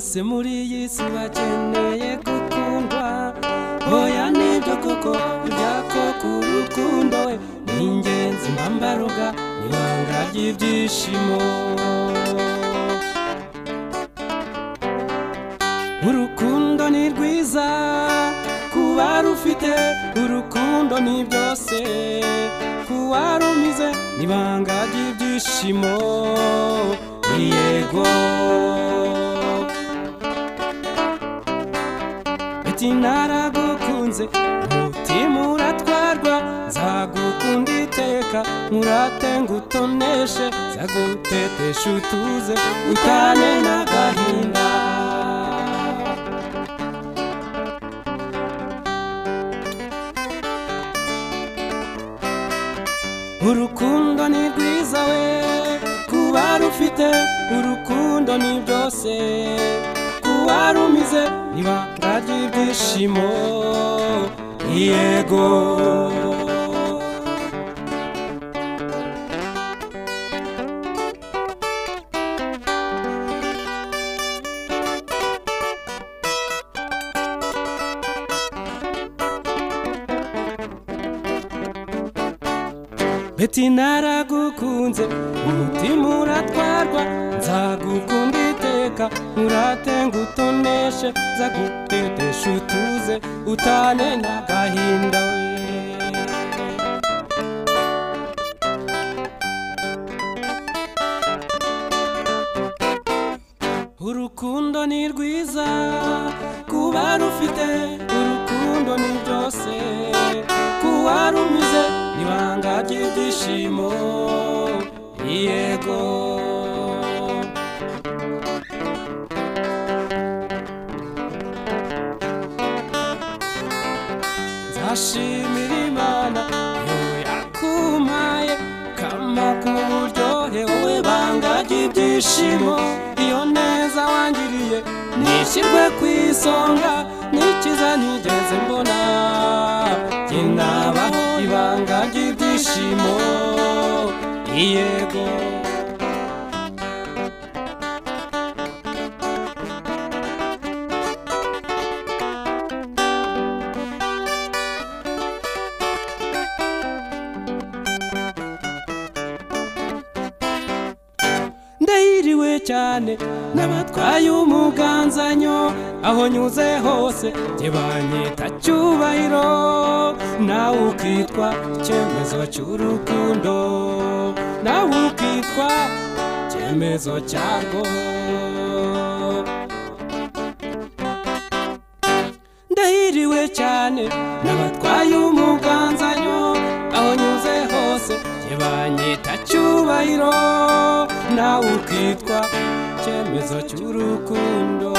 Bose muri iyi si bakeneye gukundwa. Oya nibyo koko burya koko urukundo we ni ingenzi mbambaruga, ni ibanga ry'ibyishimo. Urukundo ni rwiza kuba rufite, urukundo ni byose kuba rumize, ni ibanga ry'ibyishimo. Yego Ati naragukunze umutima uratwarwa, nzagukunda iteka nkurate ngutoneshe, nzagutetesha utuze utane n'agahinda. Urukundo ni rwiza we kuba rufite, urukundo ni byose kuba rumize, ni ibanga ry'ibyishimo. Yego Beti naragukunze umutima uratwarwa, nzagukunda iteka nkurate ngutoneshe, nzagutetesha utuze utane n'agahinda we. Urukundo ni rwiza kuba rufite, urukundo ni byose kuba rumize, ni ibanga ry'ibyishimo. Yego nzashimira Imana yo yakumpaye, kama ku buryohe wowe banga ry'ibyishimo. Iyo neza wangiriye nishyirwe ku isonga, nikiza ntigeze mbona, jye nabaho ibanga ry'ibyishimo. Yego ndahiriwe cyane n'abatwaye umuganzanyo, aho nyuze hose jye banyita Cyubahiro, nawe ukitwa icyemezo cy'urukundo, nawe ukitwa icyemezo cyarwo. Ndahiriwe cyane n'abatwaye umuganzanyo, aho nyuze hose jye banyita Cyubahiro, nawe ukitwa icyemezo cy'urukundo.